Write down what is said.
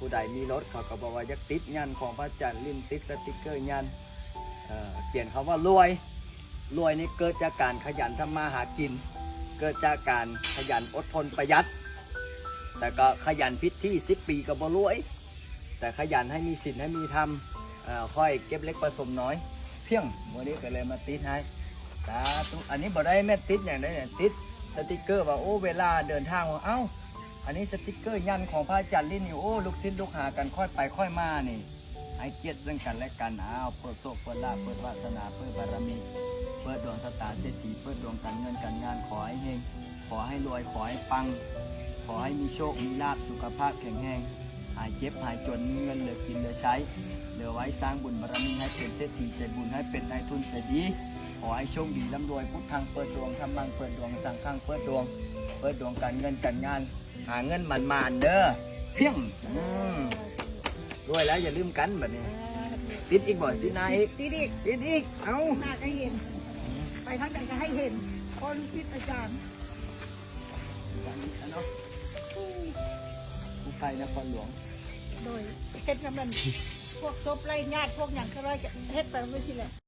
ຜູ້ໃດມີລົດ ເຂົາກໍບອກວ່າຢາກຕິດຍັນຂອງພະອາຈານລິນ ຕິດສະຕິກເກີຍັນ ເອີ ຂຽນຄຳວ່າລວຍ. ລວຍນີ້ເກີດຈາກການຂະຫຍັນທຳມາຫາກິນ, ເກີດຈາກການຂະຫຍັນອົດທົນປະຢັດ, ແຕ່ກໍຂະຫຍັນຜິດທີ່ສິບປີກໍບໍ່ລວຍ, ແຕ່ຂະຫຍັນໃຫ້ມີສິນໃຫ້ມີທຳ. ເອີ ຂ້ອຍເກັບເລັກປະສົມນ້ອຍ ພຽງ ມື້ນີ້ກໍເລີຍມາຕິດໃຫ້. ສາທຸ. ອັນນີ້ບໍ່ໄດ້ແມ່ນຕິດຫຍັງໃດ໋ ຕິດສະຕິກເກີວ່າ ໂອ້ ເວລາເດີນທາງວ່າ ເອົ້າ ອັນນີ້ສະຕິກເກີຍັນຂອງພະອາຈານລິນນີ້ ໂອ້ ລູກສິດລູກຫາກັນ ຄ່ອຍໄປຄ່ອຍມານີ້ ໃຫ້ກຽດເຊິ່ງກັນແລະກັນ. ອ້າວ ເປີດໂຊກ ເປີດລາບ ເປີດວາສະໜາ ເປີດບາລະມີ ເປີດດວງຊະຕາເສດຖີ ເປີດດວງການເງິນການງານ ຂໍໃຫ້ເຮງ ຂໍໃຫ້ລວຍ ຂໍໃຫ້ປັງ ຂໍໃຫ້ມີໂຊກມີລາບ ສຸຂະພາບແຂງແຮງ ຫາຍເຈັບຫາຍຈົນ ມີເງິນເຫຼືອກິນເຫຼືອໃຊ້ ເຫຼືອໄວ້ສ້າງບຸນບາລະມີ ໃຫ້ເປັນເສດຖີໃຈບຸນ ໃຫ້ເປັນນາຍທຶນໃຈດີ ຂໍໃຫ້ໂຊກດີລ່ຳລວຍ ພຸດທັງເປີດດວງ ທຳມັງເປີດດວງ ສັງຄັງເປີດດວງ ເປີດດວງການເງິນການງານ ຫາເງິນໝານໆເດີ ພຽງ. ອືມ ລວຍແລ້ວຢ່າລືມກັນບັດນີ້. ຕິດອີກບໍ່? ຕິດໜ້າອີກ? ຕິດອີກ ຕິດອີກ. ເອົ້າ ໜ້າກໍເຫັນ ໄປທາງໃດກໍໃຫ້ເຫັນ ເພາະລູກສິດອາຈານ. ເນາະ ຜູ້ໄພນະຄອນຫຼວງ ໂດຍເຮັດນຳນັ້ນ ພວກສົບໄລຍາດ ພວກຫຍັງກໍເຮັດໄປໄວ້ຊີ້ແຫຼະ.